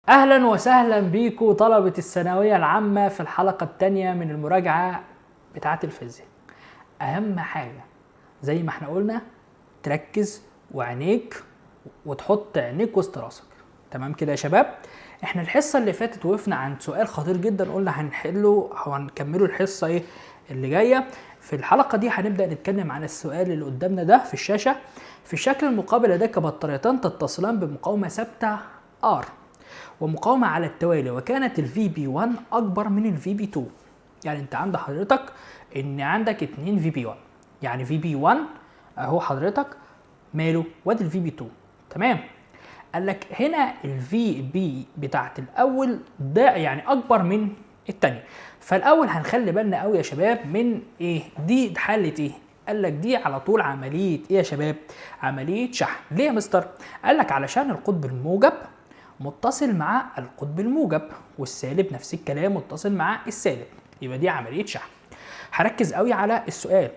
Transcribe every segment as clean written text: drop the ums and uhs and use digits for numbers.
اهلا وسهلا بيكم طلبة الثانوية العامة في الحلقة الثانية من المراجعة بتاعة الفيزياء. اهم حاجة زي ما احنا قلنا تركز وعينيك وتحط عينيك وسط راسك. تمام كده يا شباب؟ احنا الحصة اللي فاتت وقفنا عند سؤال خطير جدا، قلنا هنحله او هنكمله الحصة ايه اللي جاية. في الحلقة دي هنبدأ نتكلم عن السؤال اللي قدامنا ده في الشاشة. في الشكل المقابل لديك بطاريتان تتصلان بمقاومة ثابتة R ومقاومة على التوالي، وكانت ال VB1 أكبر من ال VB2. يعني أنت عند حضرتك إن عندك 2 VB1، يعني VB1 أهو حضرتك ماله وادي ال VB2. تمام؟ قال لك هنا ال VB بتاعت الأول ده يعني أكبر من التانية. فالأول هنخلي بالنا قوي يا شباب من إيه؟ دي حالة إيه؟ قال لك دي على طول عملية إيه يا شباب؟ عملية شحن. ليه يا مستر؟ قال لك علشان القطب الموجب متصل مع القطب الموجب، والسالب نفس الكلام متصل مع السالب، يبقى دي عملية شحن. هركز قوي على السؤال.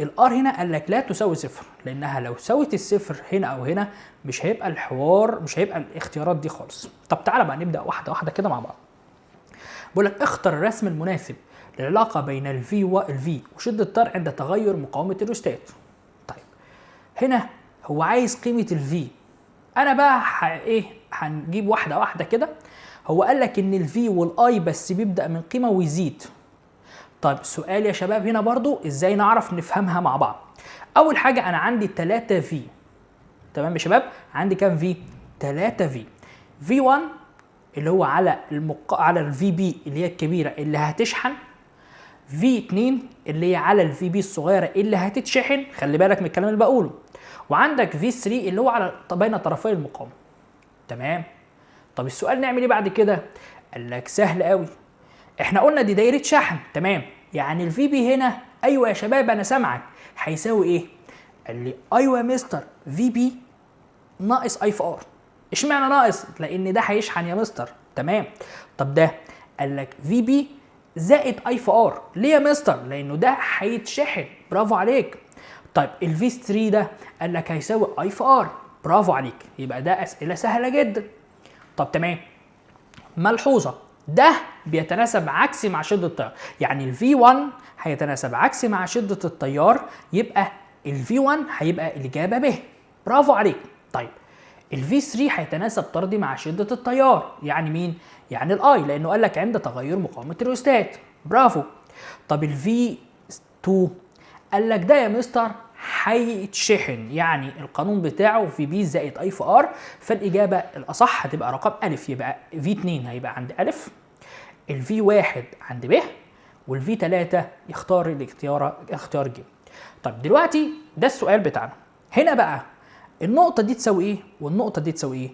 ال R هنا قال لك لا تساوي صفر، لانها لو ساوت الصفر هنا او هنا مش هيبقى الحوار، مش هيبقى الاختيارات دي خالص. طب تعالى بقى نبدا واحدة واحدة كده مع بعض. بقول لك اختر الرسم المناسب للعلاقة بين ال V وال V وشده التيار عند تغير مقاومة الريوستات. طيب هنا هو عايز قيمة ال V. انا بقى ايه هنجيب واحدة واحدة كده. هو قال لك ان ال V وال I بس بيبدا من قيمة ويزيد. طيب سؤال يا شباب هنا برضو ازاي نعرف نفهمها مع بعض. اول حاجة انا عندي 3 V. تمام يا شباب؟ عندي كام V؟ 3 V. V 1 اللي هو على على ال VB اللي هي الكبيرة اللي هتشحن، V 2 اللي هي على ال VB الصغيرة اللي هتتشحن، خلي بالك من الكلام اللي بقوله، وعندك V 3 اللي هو على بين طرفي المقاومة. تمام؟ طب السؤال نعمل ايه بعد كده؟ قال لك سهل قوي، احنا قلنا دي دايرة شحن، تمام؟ يعني ال VB هنا، ايوه يا شباب انا سامعك، هيساوي ايه؟ قال لي ايوه يا مستر VB ناقص I في R. اشمعنى ناقص؟ لان ده هيشحن يا مستر. تمام. طب ده قال لك VB زائد I في R. ليه يا مستر؟ لانه ده هيتشحن. برافو عليك. طيب ال V 3 ده قال لك هيساوي I في R. برافو عليك. يبقى ده اسئلة سهلة جدا. طب تمام. ملحوظة، ده بيتناسب عكسي مع شده التيار، يعني ال V 1 هيتناسب عكسي مع شده التيار، يبقى ال V 1 هيبقى الاجابة ب. برافو عليك. طيب ال V 3 هيتناسب طردي مع شده التيار، يعني مين؟ يعني ال I، لانه قال لك عند تغير مقاومة الريوستات. برافو. طب ال V 2 قال لك ده يا مستر هيتشحن، يعني القانون بتاعه VB زائد I في R، فالاجابه الاصح هتبقى رقم الف، يبقى V 2 هيبقى عند الف، ال V 1 عند ب، وال V 3 يختار الاختيار اختيار ج. طب دلوقتي ده السؤال بتاعنا. هنا بقى النقطة دي تساوي ايه والنقطة دي تساوي ايه؟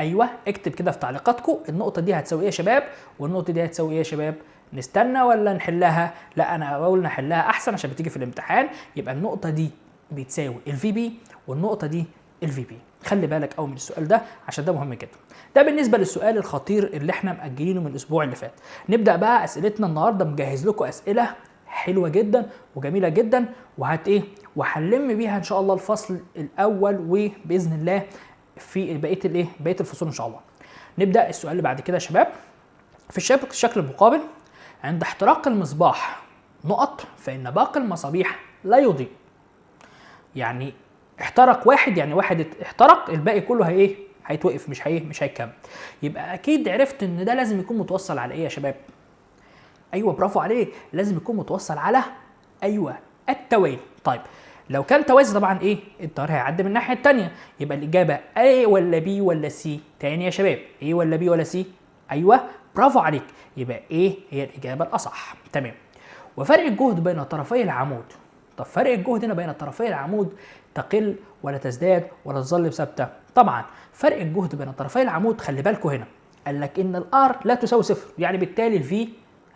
ايوه اكتب كده في تعليقاتكم النقطة دي هتساوي ايه يا شباب والنقطة دي هتساوي ايه يا شباب؟ نستنى ولا نحلها؟ لا انا بقول نحلها احسن عشان بتيجي في الامتحان. يبقى النقطة دي بتساوي ال VB والنقطة دي ال VB. خلي بالك قوي من السؤال ده عشان ده مهم جدا. ده بالنسبة للسؤال الخطير اللي احنا مأجلينه من الاسبوع اللي فات. نبدأ بقى اسئلتنا النهارده. مجهز لكم اسئلة حلوة جدا وجميلة جدا، وهت ايه وهنلم بيها ان شاء الله الفصل الاول، وباذن الله في بقية الايه بقية الفصول ان شاء الله. نبدا السؤال اللي بعد كده يا شباب. في الشكل المقابل عند احتراق المصباح نقط فان باقي المصابيح لا يضيء. يعني احترق واحد، يعني واحد احترق الباقي كله هي ايه هيتوقف، مش هيكمل. يبقى اكيد عرفت ان ده لازم يكون متوصل على ايه يا شباب؟ ايوه برافو عليك، لازم يكون متوصل على ايوه التوالي. طيب لو كان توازي طبعا ايه التيار هيعدي من الناحية الثانية، يبقى الاجابة A ولا B ولا C؟ تاني يا شباب A ولا B ولا C؟ ايوه برافو عليك، يبقى A هي الاجابة الاصح. تمام. وفرق الجهد بين طرفي العمود. طب فرق الجهد هنا بين طرفي العمود تقل ولا تزداد ولا تظل ثابتة؟ طبعا فرق الجهد بين طرفي العمود، خلي بالكم هنا قال لك ان ال R لا تساوي صفر، يعني بالتالي ال V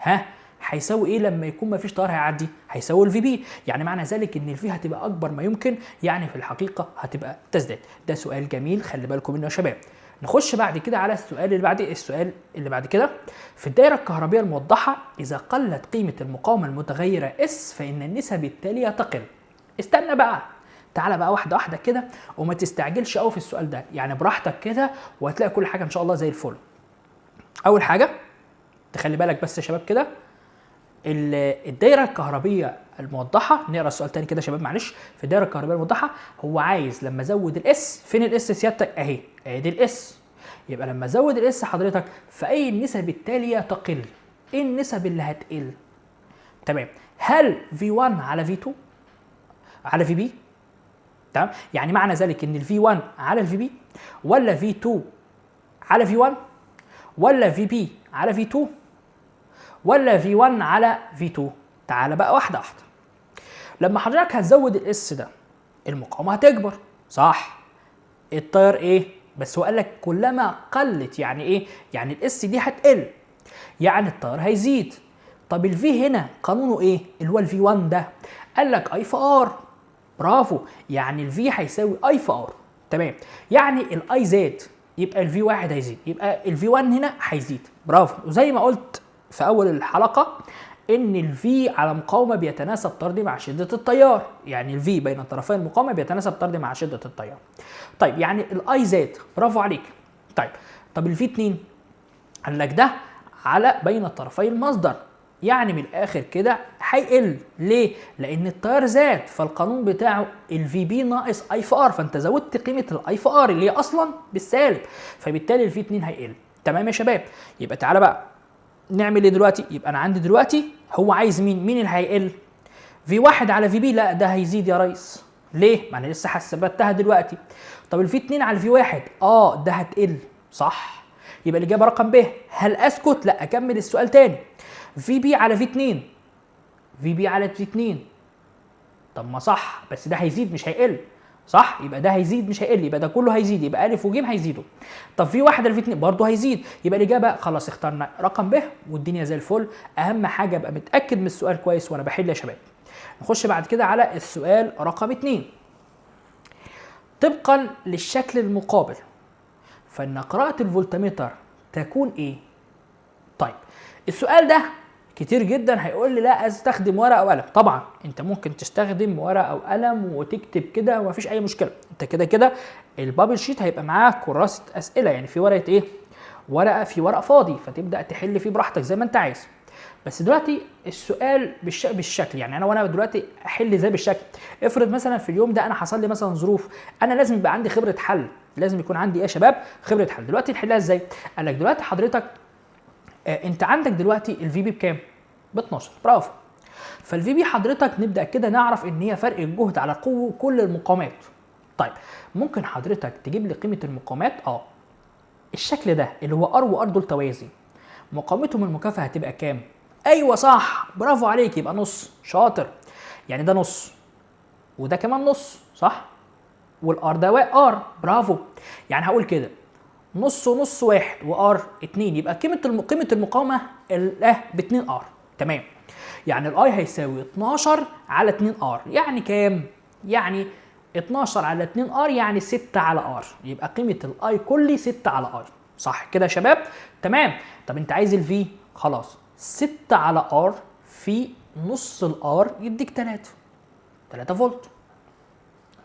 ها هيساوي ايه لما يكون ما فيش تيار هيعدي؟ هيساوي ال VB، يعني معنى ذلك ان ال V هتبقى اكبر ما يمكن، يعني في الحقيقة هتبقى تزداد. ده سؤال جميل خلي بالكم منه يا شباب. نخش بعد كده على السؤال اللي بعد السؤال اللي بعد كده. في الدائرة الكهربيه الموضحة اذا قلت قيمة المقاومة المتغيره S فان النسب التالية تقل. استنى بقى، تعالى بقى واحدة واحدة كده وما تستعجلش قوي في السؤال ده، يعني براحتك كده وهتلاقي كل حاجة ان شاء الله زي الفل. اول حاجة تخلي بالك بس يا شباب كده، الدايرة الكهربيه الموضحة، نقرا السؤال تاني كده يا شباب معلش. في الدايرة الكهربيه الموضحة هو عايز لما ازود ال S، فين ال S سيادتك؟ اهي، ادي ال S. يبقى لما ازود ال S حضرتك فاي النسب التالية تقل؟ ايه النسب اللي هتقل؟ تمام، هل V1 على V2 على VB؟ تمام، يعني معنى ذلك ان ال V1 على ال VB، ولا V2 على V1، ولا VB على V2، ولا V1 على V2؟ تعالى بقى واحدة واحدة. لما حضرتك هتزود ال S ده المقاومة هتكبر، صح؟ التيار ايه؟ بس هو قال لك كلما قلت، يعني ايه؟ يعني ال S دي هتقل، يعني التيار هيزيد. طب ال V هنا قانونه ايه؟ اللي هو ال V 1 ده قال لك I في R. برافو، يعني ال V هيساوي I في R. تمام، يعني ال I زاد يبقى ال V 1 هيزيد، يبقى ال V 1 هنا هيزيد. برافو. وزي ما قلت في اول الحلقة ان ال V على مقاومة بيتناسب طردي مع شده التيار، يعني ال V بين طرفي المقاومة بيتناسب طردي مع شده التيار. طيب يعني ال I زاد، برافو عليك. طيب طب ال V 2 قال لك ده على بين طرفي المصدر، يعني من الاخر كده هيقل. ليه؟ لان التيار زاد، فالقانون بتاعه ال VB ناقص I في R، فانت زودت قيمة ال I في R اللي هي اصلا بالسالب، فبالتالي ال V 2 هيقل. تمام يا شباب؟ يبقى تعالى بقى نعمل ايه دلوقتي؟ يبقى انا عندي دلوقتي هو عايز مين؟ مين اللي هيقل؟ V 1 على VB، لا ده هيزيد يا ريس. ليه؟ ما انا لسه حسبتها دلوقتي. طب ال V 2 على ال V 1، ده هتقل، صح؟ يبقى الاجابة رقم ب. هل اسكت؟ لا، اكمل السؤال تاني. VB على V 2، VB على V 2، طب ما صح، بس ده هيزيد مش هيقل، صح؟ يبقى ده هيزيد مش هيقل، يبقى ده كله هيزيد، يبقى الف وجيم هيزيدوا. طب V 1 على V 2 برضه هيزيد، يبقى الاجابة خلاص اخترنا رقم ب والدنيا زي الفل. اهم حاجة ابقى متاكد من السؤال كويس وانا بحل يا شباب. نخش بعد كده على السؤال رقم 2. طبقا للشكل المقابل فان قراءة الفولتمتر تكون ايه؟ طيب السؤال ده كتير جدا هيقول لي لا استخدم ورقة وقلم. طبعا انت ممكن تستخدم ورقة وقلم وتكتب كده ومفيش اي مشكلة، انت كده كده ال bubble sheet هيبقى معاك كراسة اسئلة، يعني في ورقة ايه؟ ورقة، في ورق فاضي، فتبدا تحل فيه براحتك زي ما انت عايز. بس دلوقتي السؤال بالشكل، يعني انا وانا دلوقتي احل ازاي بالشكل؟ افرض مثلا في اليوم ده انا حصل لي مثلا ظروف، انا لازم يبقى عندي خبره حل، لازم يكون عندي ايه يا شباب؟ خبره حل. دلوقتي نحلها ازاي؟ قال لك دلوقتي حضرتك انت عندك دلوقتي ال VB بكام؟ ب 12. برافو. فال VB حضرتك نبدا كده نعرف ان هي فرق الجهد على قوة كل المقاومات. طيب ممكن حضرتك تجيب لي قيمة المقاومات؟ الشكل ده اللي هو R و R دول توازي، مقاومتهم المكافئه هتبقى كام؟ ايوه صح، برافو عليك، يبقى نص. شاطر، يعني ده نص وده كمان نص، صح؟ وال R ده R. برافو. يعني هقول كده نص ونص واحد و R 2، يبقى قيمة المقاومة ب 2 R. تمام، يعني ال I هيساوي 12 على 2 R، يعني كام؟ يعني 12 على 2 R يعني 6 على R، يبقى قيمة ال I كلي 6 على R، صح كده يا شباب؟ تمام. طب انت عايز ال V، خلاص 6 على R في نص ال R يديك 3 فولت،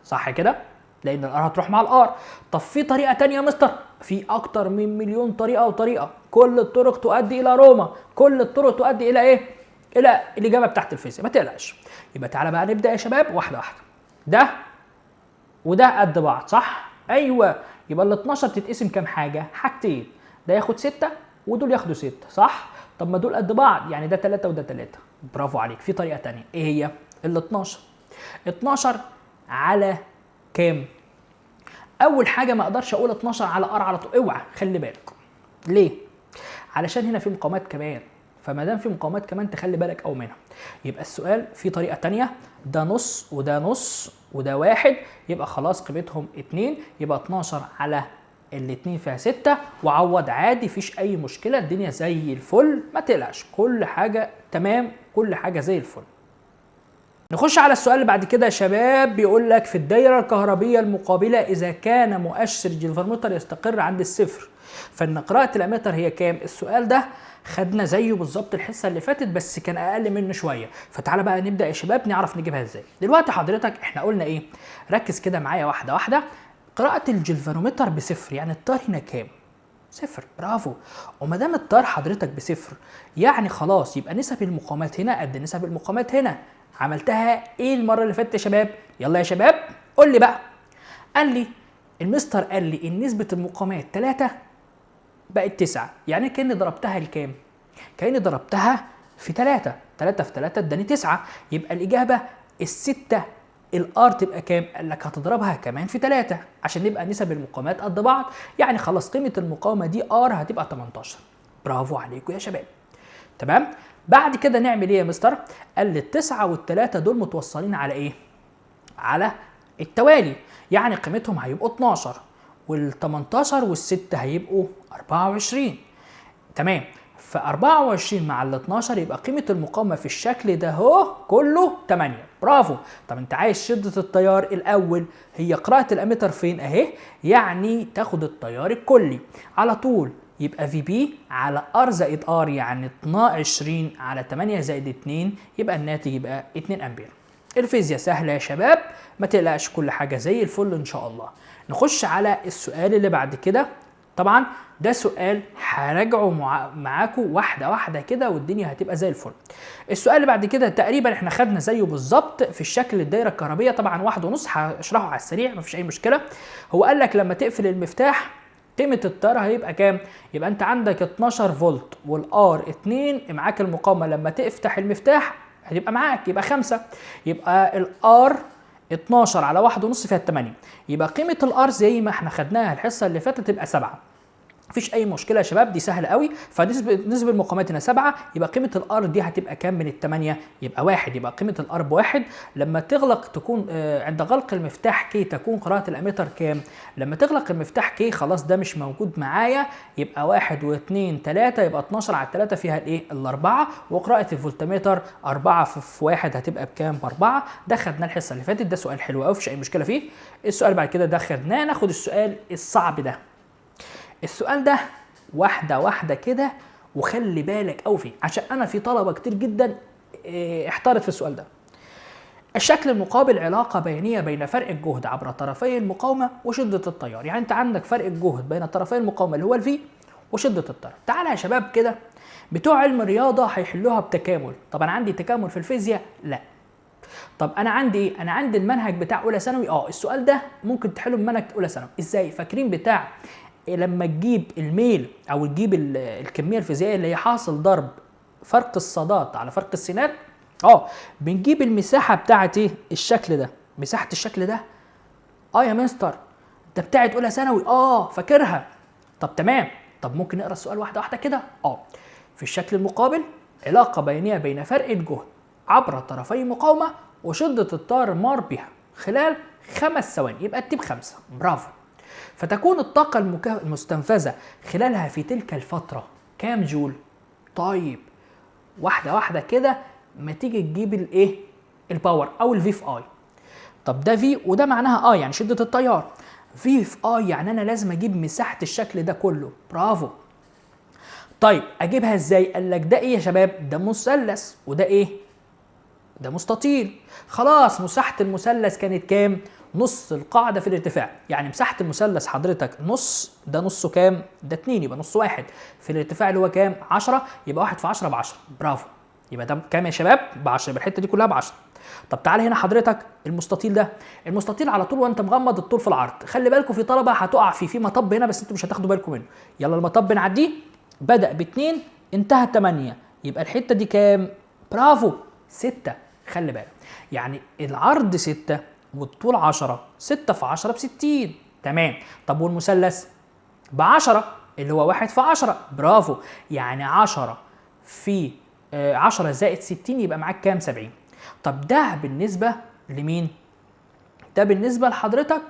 صح كده؟ لان ال R هتروح مع ال R. طب في طريقه تانية يا مستر؟ في اكتر من مليون طريقه وطريقه، كل الطرق تؤدي الى روما، كل الطرق تؤدي الى ايه؟ الى الاجابة بتاعت الفيزياء، ما تقلقش. يبقى تعالى بقى نبدا يا شباب واحدة واحدة. ده وده قد بعض، صح؟ ايوه. يبقى ال 12 تتقسم كام حاجة؟ حاجتين، ده ياخد 6 ودول ياخدوا 6، صح؟ طب ما دول قد بعض، يعني ده 3 وده 3. برافو عليك. في طريقه تانية، ايه هي؟ ال 12، 12 على كام؟ اول حاجة ما اقدرش اقول 12 على R على طول، اوعى، خلي بالك. ليه؟ علشان هنا في مقاومات كمان، فما دام في مقاومات كمان تخلي بالك قوي منها. يبقى السؤال في طريقه تانية، ده نص وده نص وده واحد، يبقى خلاص قيمتهم 2، يبقى 12 على الاتنين فيها 6، وعوض عادي مفيش اي مشكلة، الدنيا زي الفل، ما تقلقش، كل حاجة تمام، كل حاجة زي الفل. نخش على السؤال اللي بعد كده يا شباب. بيقول لك في الدايرة الكهربيه المقابلة اذا كان مؤشر الجلفانومتر يستقر عند الصفر فان قراءة الاميتر هي كام؟ السؤال ده خدنا زيه بالظبط الحصة اللي فاتت، بس كان اقل منه شوية. فتعالى بقى نبدا يا شباب نعرف نجيبها ازاي. دلوقتي حضرتك احنا قلنا ايه؟ ركز كده معايا واحدة واحدة. قراءة الجلفانومتر بصفر، يعني التيار هنا كام؟ صفر. برافو. وما دام التيار حضرتك بصفر يعني خلاص يبقى نسب المقاومات هنا قد نسب المقاومات هنا. عملتها ايه المرة اللي فاتت يا شباب؟ يلا يا شباب قول لي بقى. قال لي المستر، قال لي ان نسبه المقاومات 3 بقت 9، يعني كاني ضربتها لكام؟ كاني ضربتها في 3، 3 في 3 اداني 9، يبقى الاجابة الستة ال R تبقى كام؟ قال لك هتضربها كمان في 3 عشان نبقى نسب المقاومات قد بعض، يعني خلاص قيمة المقاومة دي R هتبقى 18. برافو عليكم يا شباب. تمام؟ بعد كده نعمل ايه يا مستر؟ قال لي التسعة والتلاتة دول متوصلين على ايه؟ على التوالي، يعني قيمتهم هيبقوا 12، وال 18 والستة هيبقوا 24. تمام؟ ف 24 مع ال 12 يبقى قيمة المقاومة في الشكل ده اهو كله 8. برافو. طب انت عايز شدة التيار الأول، هي قراءة الأميتر فين؟ اهي، يعني تاخد التيار الكلي على طول، يبقى VB على R زائد R، يعني 22 على 8 زائد 2، يبقى الناتج يبقى 2 أمبير. الفيزياء سهلة يا شباب، ما تقلقش، كل حاجة زي الفل إن شاء الله. نخش على السؤال اللي بعد كده. طبعا ده سؤال هراجعه معاكم واحدة واحدة كده والدنيا هتبقى زي الفل. السؤال اللي بعد كده تقريبا احنا خدنا زيه بالظبط في الشكل الدايرة الكهربية، طبعا 1.5 هشرحه على السريع مفيش أي مشكلة. هو قال لك لما تقفل المفتاح قيمة التيار هيبقى كام؟ يبقى أنت عندك 12 فولت وال R 2 معاك المقاومة، لما تفتح المفتاح هتبقى معاك يبقى 5، يبقى ال R 12 على 1.5 فيها 8، يبقى قيمة ال R زي ما احنا خدناها الحصة اللي فاتت تبقى 7. مفيش اي مشكلة يا شباب، دي سهلة قوي. فنسبة نسبه المقاومات هنا 7، يبقى قيمة ال R دي هتبقى كام من ال8؟ يبقى 1، يبقى قيمة ال R بواحد. لما تغلق تكون عند غلق المفتاح K تكون قراءة الاميتر كام؟ لما تغلق المفتاح K خلاص ده مش موجود معايا، يبقى 1 و2 3، يبقى 12 على 3 فيها الايه؟ ال4. وقراءة الفولتميتر 4 في 1 هتبقى بكام؟ ب4. ده خدناه الحصة اللي فاتت، ده سؤال حلو قوي مفيش اي مشكلة فيه. السؤال بعد كده ده خدناه. ناخد السؤال الصعب ده. السؤال ده واحدة واحدة كده وخلي بالك قوي فيه، عشان أنا في طلبة كتير جدا احتارت في السؤال ده. الشكل المقابل علاقة بينية بين فرق الجهد عبر طرفي المقاومة وشدة التيار. يعني أنت عندك فرق الجهد بين طرفي المقاومة اللي هو ال V وشدة التيار. تعالى يا شباب كده، بتوع علم الرياضة هيحلوها بتكامل. طب أنا عندي تكامل في الفيزياء؟ لا. طب انا عندي ايه؟ انا عندي المنهج بتاع اولى ثانوي. السؤال ده ممكن تحله بمنهج اولى ثانوي. ازاي؟ فاكرين بتاع لما تجيب الميل او تجيب الكمية الفيزيائية اللي هي حاصل ضرب فرق الصادات على فرق السينات؟ بنجيب المساحة بتاعت ايه؟ الشكل ده. مساحة الشكل ده يا مستر ده بتاعت اولى ثانوي، فاكرها. طب تمام. طب ممكن نقرا السؤال واحدة واحدة كده؟ في الشكل المقابل علاقة بينيه بين فرق الجهد عبر طرفي مقاومة وشده التيار مار بها خلال 5 ثواني، يبقى ال T ب5. برافو. فتكون الطاقة المستنفذة خلالها في تلك الفترة كام جول؟ طيب واحدة واحدة كده، ما تيجي تجيب الايه؟ ال power او ال V في I. طب ده V وده معناها I، يعني شدة التيار. V في I يعني انا لازم اجيب مساحة الشكل ده كله. برافو. طيب اجيبها ازاي؟ قال لك ده ايه يا شباب؟ ده مثلث وده ايه؟ ده مستطيل. خلاص مساحة المثلث كانت كام؟ نص القاعدة في الارتفاع. يعني مساحة المثلث حضرتك نص، ده نصه كام؟ ده 2، يبقى نص 1 في الارتفاع اللي هو كام؟ 10، يبقى 1 في 10 ب10. برافو. يبقى ده كام يا شباب؟ ب10، يبقى الحتة دي كلها ب10. طب تعالى هنا حضرتك المستطيل ده، المستطيل على طول وانت مغمض الطول في العرض. خلي بالكم في طلبة هتقع فيه، في مطب هنا بس انتوا مش هتاخدوا بالكم منه. يلا المطب نعديه. بدأ ب2 انتهى 8، يبقى الحتة دي كام؟ برافو 6. خلي بالك يعني العرض 6 والطول 10، 6 في 10 ب60. تمام. طب والمثلث ب10 اللي هو 1 في 10. برافو. يعني 10 في 10 زائد 60 يبقى معاك كام؟ 70. طب ده بالنسبة لمين؟ ده بالنسبة لحضرتك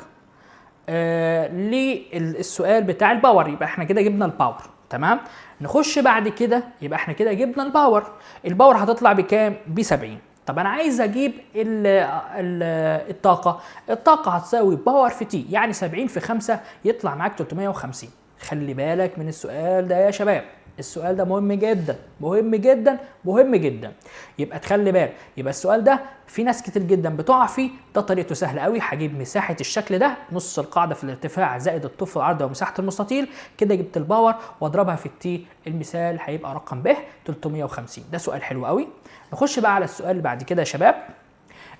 للسؤال بتاع ال power. يبقى احنا كده جبنا ال power. تمام. نخش بعد كده، يبقى احنا كده جبنا ال power. ال power هتطلع بكام؟ ب70. طب انا عايز اجيب ال ال الطاقة. الطاقة هتساوي power في T، يعني 70 في 5 يطلع معاك 350. خلي بالك من السؤال ده يا شباب. السؤال ده مهم جدا مهم جدا مهم جدا. يبقى تخلي بالك، يبقى السؤال ده في ناس كتير جدا بتقع فيه. ده طريقته سهلة قوي، هجيب مساحة الشكل ده نص القاعدة في الارتفاع زائد الطول في العرض ومساحة المستطيل، كده جبت ال power واضربها في ال T. المثال هيبقى رقم ب 350. ده سؤال حلو قوي. نخش بقى على السؤال اللي بعد كده يا شباب.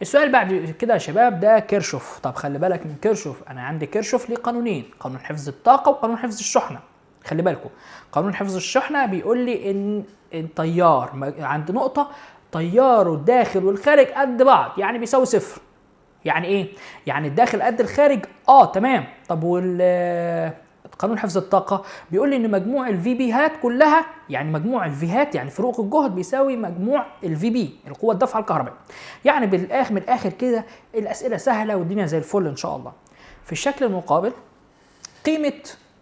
السؤال بعد كده يا شباب ده كيرشوف. طب خلي بالك من كيرشوف، انا عندي كيرشوف ليه قانونين، قانون حفظ الطاقة وقانون حفظ الشحنة. خلي بالكم قانون حفظ الشحنة بيقول لي ان التيار عند نقطة تياره الداخل والخارج قد بعض، يعني بيساوي صفر. يعني ايه؟ يعني الداخل قد الخارج، تمام. طب وال قانون حفظ الطاقة بيقول لي ان مجموع ال VB هات كلها، يعني مجموع ال V هات يعني فروق الجهد بيساوي مجموع ال VB القوة الدافعه الكهربائية. يعني بالاخر من الاخر كده الاسئلة سهلة والدنيا زي الفل ان شاء الله. في الشكل المقابل قيمة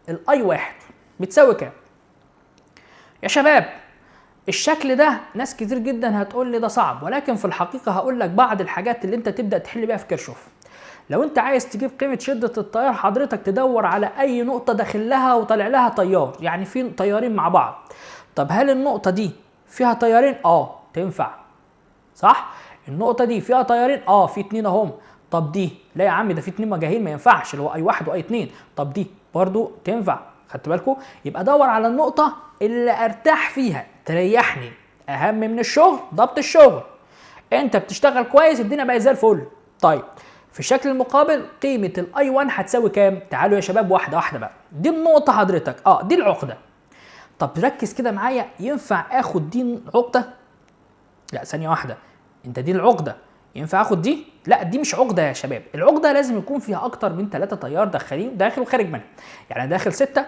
ال I 1 بتساوي كام؟ يا شباب الشكل ده ناس كتير جدا هتقول لي ده صعب، ولكن في الحقيقة هقول لك بعض الحاجات اللي انت تبدا تحل بيها في كيرشوف. لو انت عايز تجيب قيمة شده التيار حضرتك تدور على اي نقطة داخل لها وطالع لها تيار، يعني في تيارين مع بعض. طب هل النقطة دي فيها تيارين؟ تنفع، صح؟ النقطة دي فيها تيارين؟ في اتنين اهم. طب دي لا يا عم، ده في اتنين مجاهيل ما ينفعش، اللي هو I 1 و I 2. طب دي برضو تنفع، خدت بالكم؟ يبقى دور على النقطة اللي ارتاح فيها تريحني. اهم من الشغل ضبط الشغل، انت بتشتغل كويس الدنيا بقت زي الفل. طيب في الشكل المقابل قيمة ال I 1 هتساوي كام؟ تعالوا يا شباب واحدة واحدة بقى. دي النقطة حضرتك، دي العقدة. طب ركز كده معايا، ينفع اخد دي عقدة؟ لا ثانية واحدة، انت دي العقدة، ينفع اخد دي؟ لا دي مش عقدة يا شباب. العقدة لازم يكون فيها اكتر من 3 تيار داخلين، داخل وخارج منها. يعني داخل 6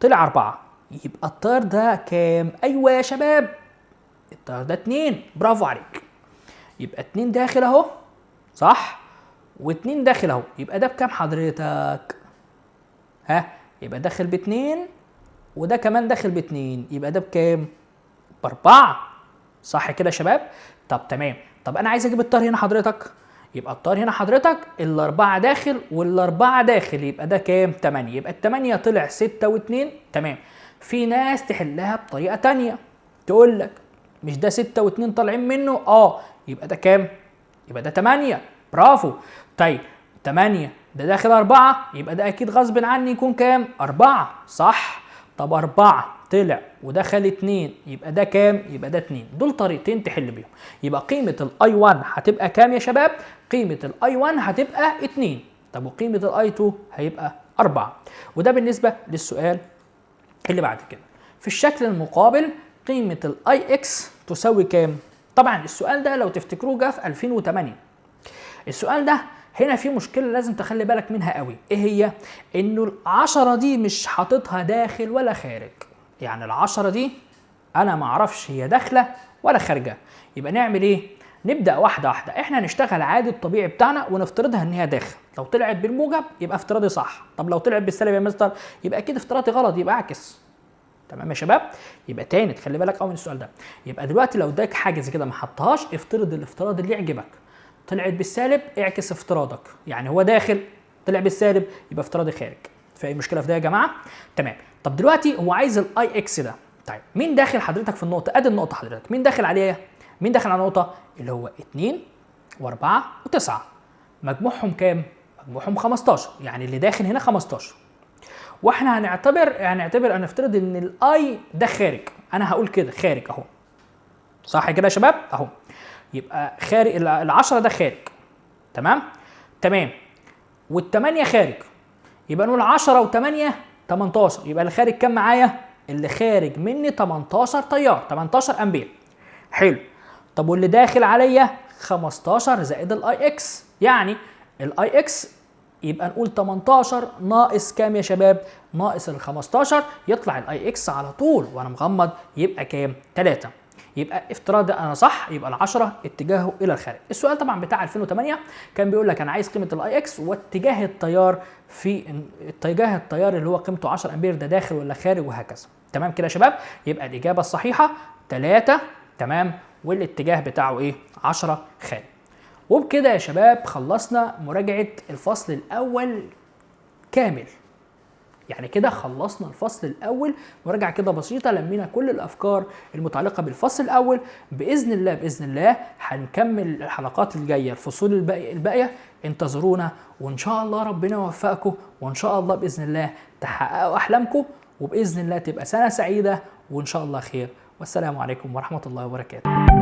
طلع 4، يبقى التيار ده كام؟ ايوه يا شباب التيار ده 2، برافو عليك. يبقى 2 داخل اهو، صح؟ و2 داخل اهو، يبقى ده بكام حضرتك؟ ها، يبقى داخل ب2 وده كمان داخل ب2، يبقى ده بكام؟ ب4، صح كده يا شباب؟ طب تمام. طب انا عايز اجيب التيار هنا حضرتك، يبقى التيار هنا حضرتك ال4 داخل وال4 داخل، يبقى ده كام؟ 8، يبقى ال8 طلع 6 و2، تمام. في ناس تحلها بطريقة تانية، تقول لك مش ده 6 و2 طالعين منه؟ يبقى ده كام؟ يبقى ده 8، برافو. طيب 8 ده داخل 4، يبقى ده اكيد غصب عني يكون كام؟ 4، صح؟ طب 4 طلع ودخل 2، يبقى ده كام؟ يبقى ده 2. دول طريقتين تحل بيهم. يبقى قيمة ال I 1 هتبقى كام يا شباب؟ قيمة ال I 1 هتبقى 2. طب وقيمة ال I 2 هيبقى 4. وده بالنسبة للسؤال اللي بعد كده. في الشكل المقابل قيمة ال I X تساوي كام؟ طبعا السؤال ده لو تفتكروه جه في 2008. السؤال ده هنا في مشكلة لازم تخلي بالك منها قوي. ايه هي؟ انه ال10 دي مش حاططها داخل ولا خارج، يعني ال10 دي انا ما اعرفش هي داخلة ولا خارجة. يبقى نعمل ايه؟ نبدأ واحدة واحدة. احنا هنشتغل عادي الطبيعي بتاعنا ونفترضها ان هي داخل. لو طلعت بالموجب يبقى افتراضي صح، طب لو طلعت بالسالب يا مستر يبقى اكيد افتراضي غلط، يبقى اعكس. تمام يا شباب؟ يبقى تاني تخلي بالك قوي من السؤال ده. يبقى دلوقتي لو اداك حاجة زي كده ما حطهاش، افترض الافتراض اللي يعجبك. طلعت بالسالب اعكس افتراضك، يعني هو داخل طلع بالسالب يبقى افتراضي خارج. في اي مشكلة في ده يا جماعة؟ تمام. طب دلوقتي هو عايز ال I X ده. طيب مين داخل حضرتك في النقطة؟ ادي النقطة حضرتك، مين داخل عليها؟ مين داخل على النقطة؟ اللي هو 2 و4 و9، مجموعهم كام؟ مجموعهم 15، يعني اللي داخل هنا 15. واحنا هنفترض ان ال I ده خارج، انا هقول كده خارج اهو، صح كده يا شباب؟ اهو يبقى خارج ال10 ده خارج، تمام؟ تمام. وال8 خارج، يبقى نقول 10 و8 18، يبقى اللي خارج كام معايا؟ اللي خارج مني 18 تيار، 18 امبير. حلو. طب واللي داخل عليا 15 زائد ال I X، يعني ال I X يبقى نقول 18 ناقص كام يا شباب؟ ناقص ال 15، يطلع ال I X على طول وانا مغمض، يبقى كام؟ 3. يبقى افتراض انا صح، يبقى ال10 اتجاهه الى الخارج. السؤال طبعا بتاع 2008 كان بيقول لك انا عايز قيمة ال I X واتجاه التيار في اتجاه التيار اللي هو قيمته 10 امبير، ده داخل ولا خارج وهكذا. تمام كده يا شباب؟ يبقى الاجابة الصحيحة 3، تمام، والاتجاه بتاعه ايه؟ 10 خارج. وبكده يا شباب خلصنا مراجعه الفصل الاول كامل. يعني كده خلصنا الفصل الاول، مراجعه كده بسيطة لمينا كل الافكار المتعلقة بالفصل الاول. باذن الله باذن الله هنكمل الحلقات الجاية الفصول الباقية، انتظرونا وان شاء الله ربنا يوفقكم، وان شاء الله باذن الله تحققوا احلامكم، وباذن الله تبقى سنة سعيدة وان شاء الله خير. والسلام عليكم ورحمة الله وبركاته.